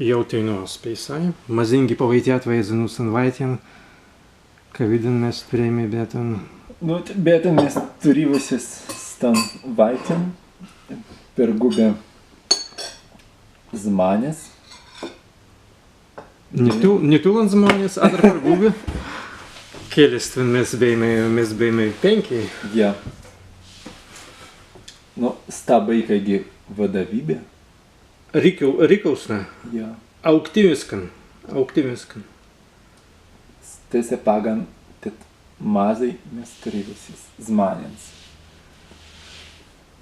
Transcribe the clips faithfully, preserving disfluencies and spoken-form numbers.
Jāu teinū as peisāi. Mazīngi pawaitjātwei ezze nū sen waitjan, kawīdan mes turēimai bētan. Nu, bētan mes turīwusis stan waitjan, pergūbi zmānes. Ni tū-, ni tūlan zmānes, adder pergūbi. Kelli stwen mes bēimai, mes bēimai pēnki. Jā. Nu, sta bēi kāigi wadawībe. Rikau-, rikausna. Jā. Auktīwiskan, auktīwiskan. Stesse paggan tēt mazzi mes turīwusis zmānins.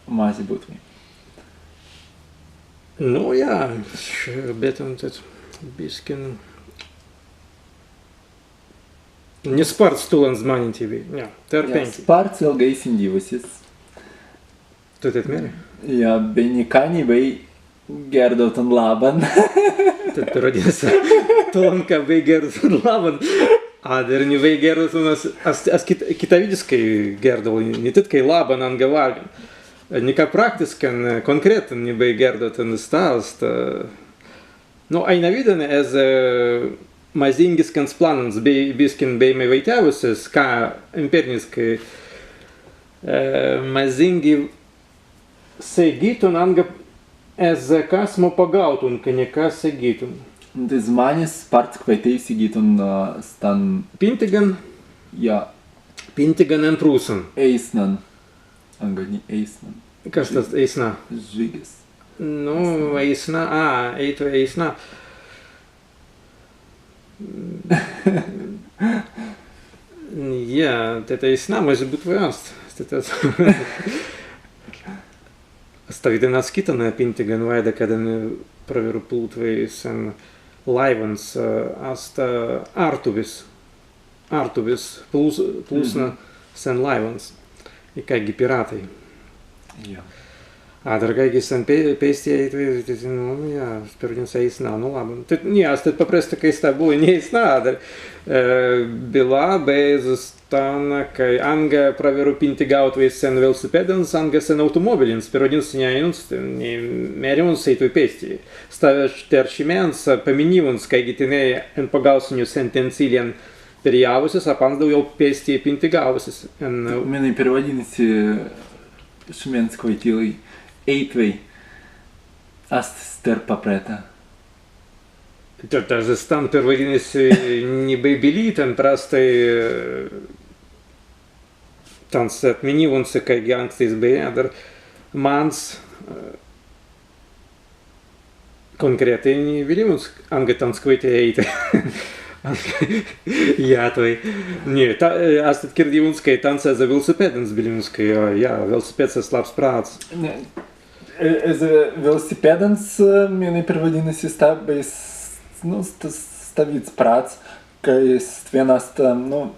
Mazzi būtwei. Nu, jā, š-, bētan tēt biskin. Ni spārts tūlan zmānentei bēi, jā, tēr pēnki. Spārts ilgai sindīwusis. Tū tēt mēri? Jā, be nika ni bēi gērdautun labban. Tēt perwaidinna si, tūlan ka bēi gērdautun labban. Adder ni bēi gērdautun, as, as, as kit-, kitawīdiskai gērdau, ni tīt kāi labban anga wārgan. Nika praktiskan, kōnkretan ni bēi gērdautun sta ast, ē, Nu, ainawīdan ezze, ē, mazīngiskans plānans bēi, biskin bēimai waitjāwusis, ka empīriniskai, ē, mazīngi segītun anga ezze kasmu pagaūtun, ka nika segītun. Un tēt zmānes spārts kwaitēi segītun, ā, stan pintigan. Jā. Pintigan en prūsan. Eīsnan. Anga ni eīsnan. Kas stas eīsna? Žīgis. Nu, eīsna, ā, ēitwei eīsna. Jā, tēt eīsna, mazzi būtwei ast. Tēt ast. Stawīdan as kittan pintigan waīda, kaddan prawerru plūtwei sen laīwans, ē, ast, ē, artuwis. Artuwis plūs-, plūsna sen laīwans. Ik kāigi pirātai. Jā. Adder kāigi sen pē-, pēstijai, tēt, tēt, nu, jā, perwaidinna si eīsna, nu, labban. Tēt, ni, as tēt paprestā, kāi sta būlai ni eīsna, adder, ē, bilā bēi ezze stan, kāi anga prawerru pintigaūtwei sen welsipēdans, anga sen autōmōbilins, perwaidinna si ni ainunts, ni mēriwuns ēitwei pēstijai. Sta tēr šimēns, ā, paminīwuns, kāigi tenēi en pagaūsenju sen tēnti iljan perjāwusis, a panzdau jāu pēstijai pintigaūwusis. En, ā, mennei perwaidinna si šimēns kwaitīlai ēitwei. Ast tēr papreta. Tēt ezze stan perwaidinna si ni bēi bilītan, prastai, ē, tāns etminīwuns si, kāigi ankstais bēi, adder mans, ē, kōnkretai ni bilīwuns, anga tāns kwaitēi ēit. Jā, twāi. Ni, tēt, ē, as tīt kirdīwuns, kāi tāns ezze welsipēdans bilīwuns, kāi, ā, jā, welsipēds ast labs prāts. Ni, ē, ezze welsipēdans, ē, mennei perwaidinna si sta bēi s-, nu, sta-, stawīds prāts, kāi stwen ast, ē, nu,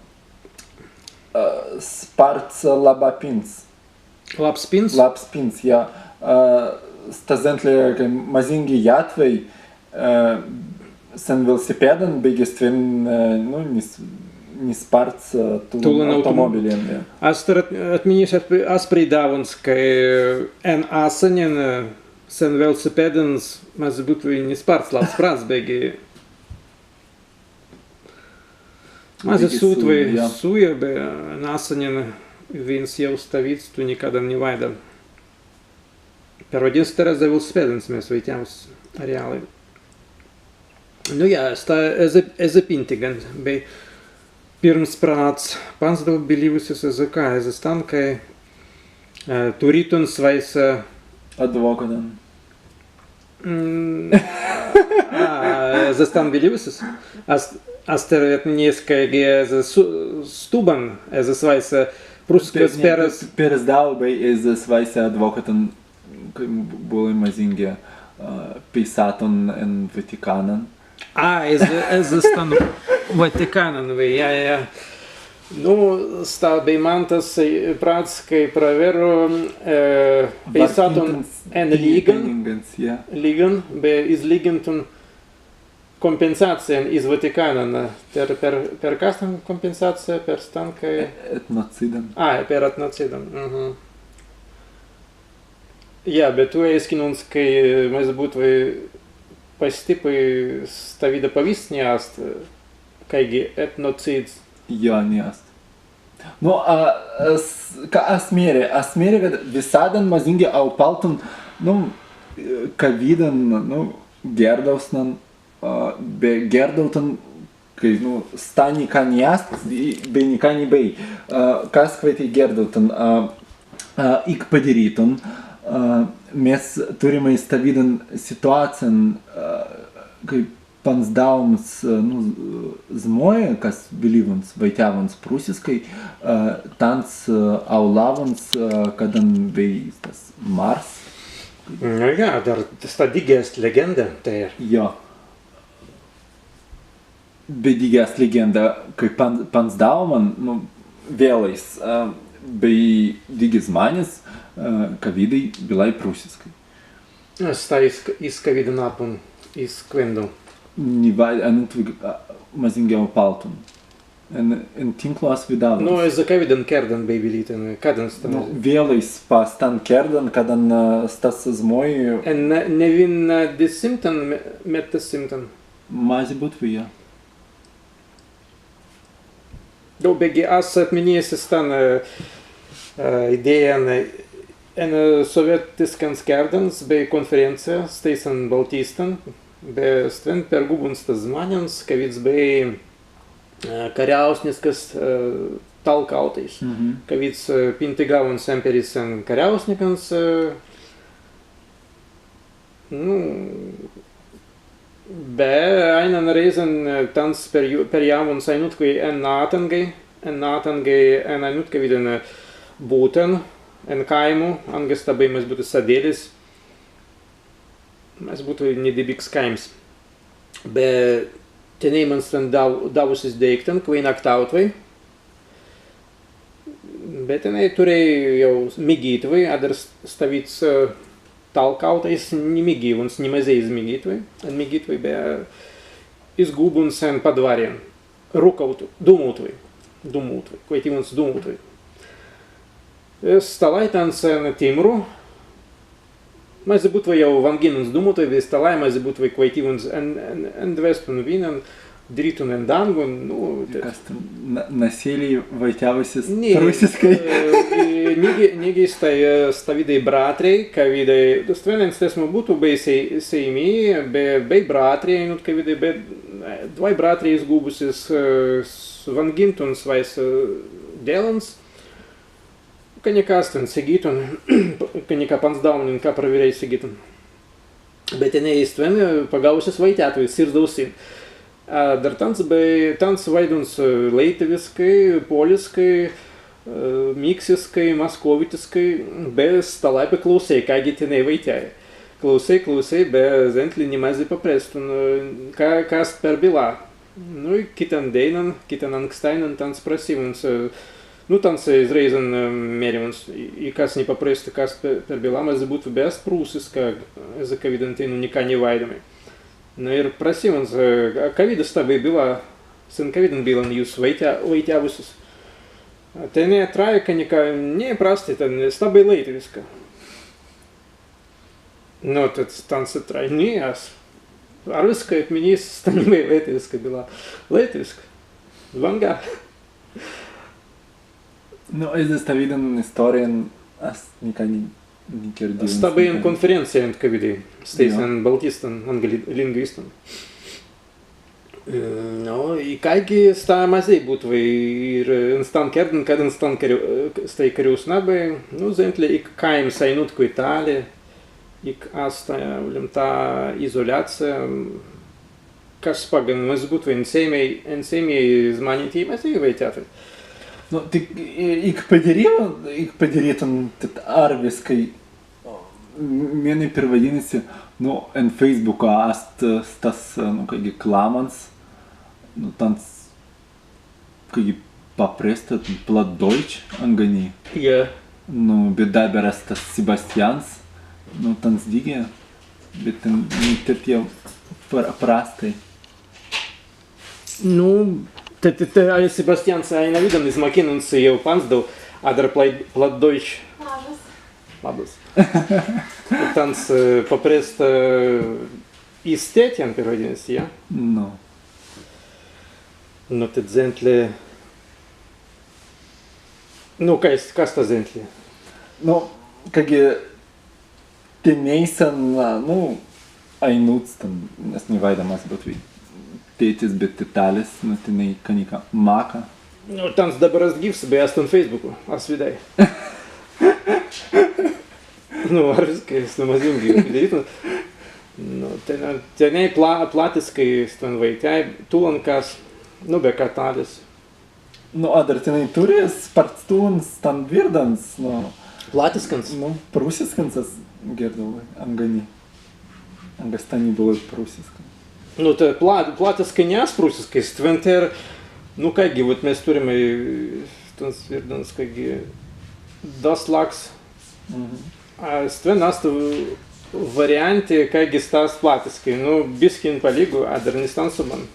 ē, spārts, ē, labs pins. Labs pins? Labs pins, jā. Ē, sta zentli, kāi mazīngi jātwei, ē, sen welsipēdan, beggi stwen, ē, nu, ni s-, ni spārts, ē, tūlan autōmōbilin, jā. As tēr etminnis, as preidāwuns, kāi en assanin, ē, sen welsipēdans, mazzi būtwei ni spārts labs prāts, beggi Mazzi sūtwei sūja, be en assanin wīns jāu stawīds, tū nikaddan ni waīda. Perwaidinna si, tēr ezze welsipēdans mes waitjāwusis reālai. Nu jā, sta ezze, ezze pintigan, be pirms prāts panzdau bilīwusis ezze ka, ezze stan, kāi, ē, turītun swāise adwokātan. Mm, ā, ezze stan bilīwusis. As, as tēr etminnis, kāigi ezze su-, stubban, ezze swāise prūsiskas per-, perrazdau bēi ezze swāise adwokātan, kāi būlai mazīngi, ā, peisātun en Vatikānan. Ā, ezze, ezze stan Vatikānan bēi, jā, jā, jā. Nu, sta bēi mantas, ē, prāts, kāi prawerru, ē, peisātun en līgan, līgan, be izlīgintun kompensācijan iz Vatikānan, ē, per, per, per kas stan kompensācija, per stan, kāi etnocidan. Ā, per etnocidan, mhm. Jā, be tū ēiskinuns, kāi, ē, mazzi būtwei Pastippai stawīda pawīstis ni ast, kāigi etnocīds. Jā, ni ast. Nu, a, as, ka as mēri, as mēri, ka wisaddan mazīngi aupaltun, nu, kawīdan, nu, gērdausnan, a, be gērdautun, kāi, nu, sta nika ni ast, i, be nika ni bēi. A, kas kwaitīja gērdautun, a, a, ik padirītun, a, mes turrimai stawīdan situācijan, a, kāi panzdauwuns, a, nu, z-, zmāi, kas bilīwuns, waitjāwuns prūsiskai, a, tāns, a, aulāwuns, a, kaddan bēi stas mars. Nu jā, dar sta dīgi ast legēnda, tēr. Jā. Be dīgi ast legēnda, kāi pan-, panzdauwuns, nu, wēlais, a, bēi dīgi zmānes, a, kawīdai bilāi prūsiskai. Sta iz, iz kawīdan appun, iz kwendau? Ni wai-, ainuntu, a, mazīngi aupaltun. En, en tīnklu as widāwuns. Nu, ezze kawīdan kērdan bēi bilītun, kaddan sta? Nu, wēlais pa stan kērdan, kaddan, a, stas zmāi. En ne-, newīndesimtan me-, mettassimtan. Mazzi būtwei, jā. Dau, beggi as etminnis stan, e, e, idējan, e, en, e, sowētiskans kērdans bēi konferencija stēisan baltistan, be stwen pergūbuns stas zmānins, kawīds bēi, e, karjāusniskas, e, talkautais. Mhm. Kawīds, e, pintegāwuns emperis en karjāusnikans, e, Nu, be aīnan rēizan, e, tāns perjā-, perjāwuns ainuntkwi en ātangai, en ātangai, en ainuntkawīdan, e, buttan, en kāimu, anga sta bēi mazzi būtwei sadēlis, mazzi būtwei nedebīks kāims. Be tenēi mans stwen dāw-, dāwusis deīktan, kwēi naktautwei. Be tenēi turēi jāu migītwei, adder s-, stawīds, e, talkautais ni migīwuns, ni mazēi izmigītwei, en migītwei, be, e, izgūbuns en padwarjan. Rūkautwei, dūmautwei, dūmautwei, kwaitīwuns dūmautwei. E, stalāi tāns en timru, mazzi būtwei jāu wanginuns dūmautwei, be stalāi mazzi būtwei kwaitīwuns en, en, endwestun wīnan, dirītun en dāngun, nu, tēt. Kas tēr na-, nasēlei waitjāwusis prūsiskai? E, nigi, nigi stāi, e, stawīdai brātrei, kawīdai, stwen en stesmu buttu bēi sē-, sēimi, be, bēi brātrei, nu, kawīdai, be, e, dwāi brātrei izgūbusis, e, s-, wangintun swāise, e, dēlans. Ka nika stwen segītun, ka nika panzdaunin, ka prawerru segītun. Be tenēi stwen, e, pagaūwusis waitjātwei, sirzdau sin. Adder tāns bēi, tāns waiduns, e, leītawiskai, pōliskai, e, miksiskai, maskōwitiskai, be stalāi paklausēi, kāigi tenēi waitjāi. Klausēi, klausēi, be zentli ni mazzi paprestun, e, ka-, kas per bilā. Nu, i kitan dēinan, kitan ankstāinan tāns prasīwuns, e, nu, tāns, e, iz rēizan, e, mēriwuns, i, i kas ni paprestun, kas pe-, per bilā, mazzi būtwei, be ast prūsiska, ezze kawīdan teinū nika ni waidimai. Nu, ir prasīwuns, e, ka-, kawīda sta bēi bilā, sen kawīdan billan jūs waitjā-, waitjāwusis. Tenēi trāi, ka nika, ni, prastai, ten, sta bēi leītawiska. Nu, tēt tāns trāi, ni, as arwiskai etminnis, sta ni bēi leītawiska bilā. Leītawiska. Zwānga. Nu, ezze stawīdan istōrijan as nika ni, ni kērdiwuns. Sta bēi en konferencija en kawīdai, stēisan baltistan, anga li-, lingwistan. Mm, nu, i kāigi sta mazēi būtwei ir en stan kērdan, kad en stan kariu-, stāi kariūsna bēi, nu, zentli, ik kāims ainuntkwi tāli, ik ast, e, ulimta izolācija, kas paggan mazzi būtwei en sēimai, en sēimai zmānentei mazēi waitjātwei. Nu, tik, i-, ik padirītun, ik padirītun, tēt arwiskai, Mennei perwaidinna si, nu, en Facebooka ast, e, stas, e, nu, kāigi klamans, nu, tāns, kāigi paprestā, Plattdeutsch, anga ni. Jā. Nu, be dabber ast stas Sebastians, nu, tāns dīgi, be ten, nu, tēt jāu pra-, prastai. Nu, tēt, tēt, tēt, ai, Sebastians, ainawīdan izmukīnuns jāu panzdau, adder plai-, Plattdeutsch. Labbas. Labbas. Tāns, e, paprestā, e, Iz tētjan perwaidinnusi, jā? Nu. Nu, tēt zentli. Nu, kas, kas sta zentli? Nu, kāigi tenēisan, nu, ainunts stan, as ni waīda mazzi būtwei tētis be tetālis, nu, tenēi ka nika māka. Nu, tāns dabber ast gīws, be ast en Feisbuku, as widāi. Nu, arwiskai, as na mazīngi widāi. Nu, tenēi, tenēi pla-, platiskai stwen waitjāi, tūlan kas, nu, be ka tālis. Nu, adder tenēi turri spārts tūlans stan wirdans, nu. Platiskans? Nu, prūsiskans as girdaui, anga ni. Anga sta ni būlai prūsiska. Nu, tēt pla-, platiskai ni ast prūsiskai, stwen tēr, nu, kāigi, wot mes turrimai, e, stans wirdans, kāigi, das laks. Mhm. A, stwen ast warianti, kāigi sta ast platiskai, nu, biskin palīgu, adder ni stan subban.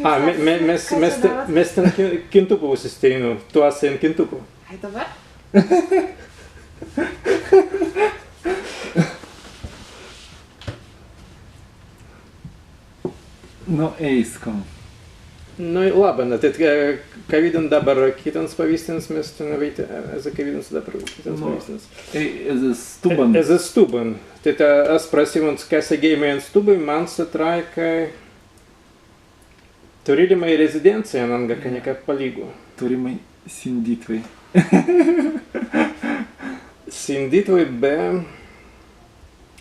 A, me-, me-, mes, mes te-, mes ten ki-, kintuppu stēinu, tū as en kintuppu. Ai, dabber? Nu, ēiskam. Nu, labbai, na, tēt, e, kawīdan dabber kitans pawīstins, mes ten waitjā, e, ezze kawīdans dabber kitans pawīstins. Ei, ezze stubban. E, ezze stubban. Tēt, e, as prasīwuns, kas segēimai en stubbai, mans etrāi, kāi turīlimai rezidencijan anga ka nika palīgu. Turrimai sīndītwei. Sīndītwei be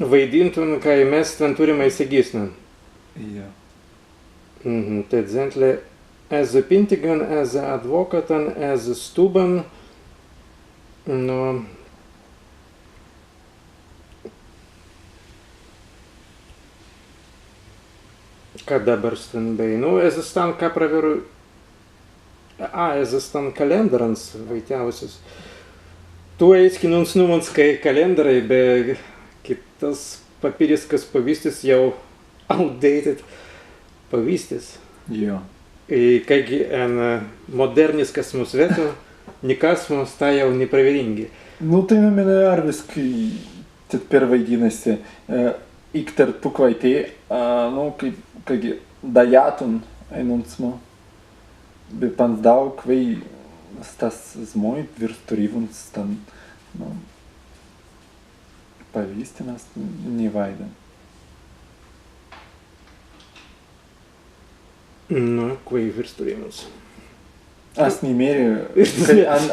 waidīntun, kāi mes stwen turrimai segīsnan. Jā. Mhm, tēt zentli, ezze pintigan, ezze adwokatan, ezze stubban, nu, ka dabber stwen bēi? Nu, ezze stan, ka prawerru, a, ezze stan kalēndarans waitjāwusis. Tū ēiskinuns nūmans, kāi kalēndarai be kitas papīriskas pawīstis jāu outdated pawīstis. Jā. I kāigi en, e, moderniskasmu swētu, nikasmu sta jāu ni prawerīngi. Nu, teinū mennei arwiskai tēt perwaidinna si, e, ik tēr tū kwaitēi, a, nu, kāi, kāigi dajātun ainuntsmu, be panzdau kwēi stas zmāi wīrst turīwuns stan, nu, pawīstin as ni waīda. Nu, kwēi wīrst turīwuns. As ni mēri, kāi an-,